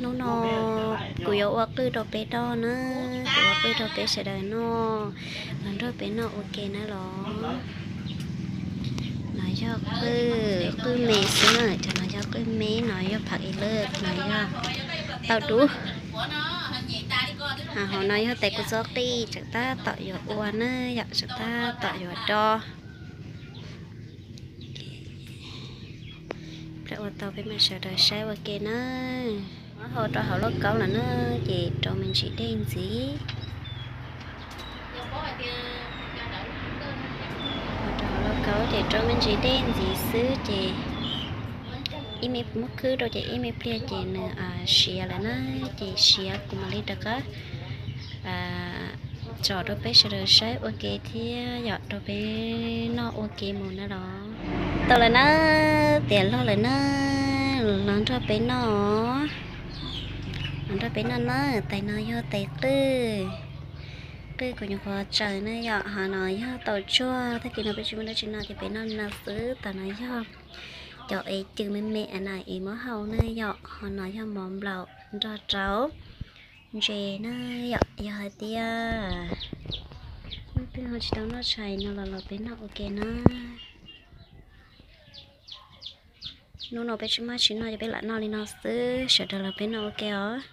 Hnub no kuv yuav ua qwj rau peb noj na, kuv ua qwj rau peb sawv daws noj, los nrog peb noj ua ke na los. No yog qwj, qwj me xwb na, cov no yog qwj me, no yog phav ib lwj, no yog tau dub. Hauv no yog tais kua txob qij tseem tab tom yuav ua na yom, tseem tab tom yuav do. Peb ua tau peb mam sawv daws saib ua ke na. Muab hau rau hauv lauj kaub lawm na, ces rau me ntsis dej ntxiv. Rau hauv lauj kaub ces rau me ntsis dej ntxiv xwb ces ib me muab khwb rau ces ib me pliag ces nws siav lawm na, ces siav kuv mam li rov qab tso rau peb sawv daws saib ua ke thiab yom, rau peb noj ua ke mus na los. Tau lawm na, tiav loj lawm na, los nrog peb noj, los nrog peb noj na. Tais no yog tais qwj, qwj kuv nyuam qhuav tsaws na yom, ho no yog tau tsuag, tag kis no peb tsis muaj dab tsi noj ces peb noj no xwb. Tais no yog cov es cws me me na es muab hau na yom, ho no yog mov nplaum nrog rau ntses na yom. Yog hais tias leej twg ho tsis tau noj tshais no los los peb noj ua ke na. Hnub no peb tsis muaj dab tsi noj ces peb lam noj li no xwb, sawv daws los peb noj ua ke os.